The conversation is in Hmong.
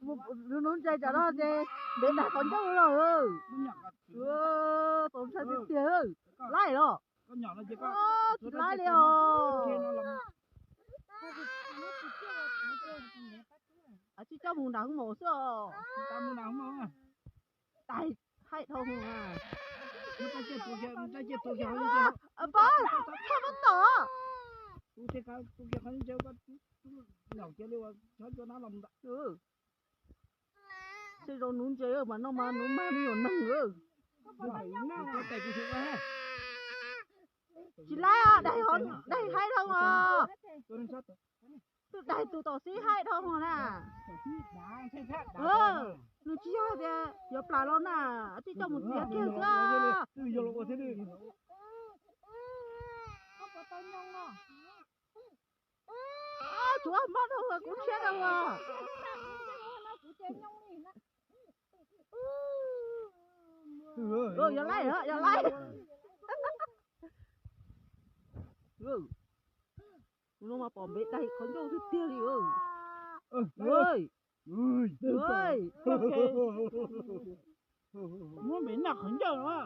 Lub nuv ntses tsam no ces ntev daig qhov ncauj no. Txaus ntshai tiag tiag. Laij los? Tsis laij li os. Tsis coj mus nram hoob mom xwb os. Daig haib dhau hwv. Pab, txhob pab tom. Tej zaum nuv ntses mas no mas nuv mag me nyuam neeg. Tsis laij, daig haib dhau os. Twb daig tus tom xib haib dhau hwv na. Nws tsis yog tias yuav plam los na, tsis coj mus txiav kiag xwb. Tsuav mob dhau hwv, kuv tshiab dhau hwv. Yog laij, yog laij. Tus no mas pom npe daig qhov ncauj tiag tiag li. Muab npe noj qhov ncauj no.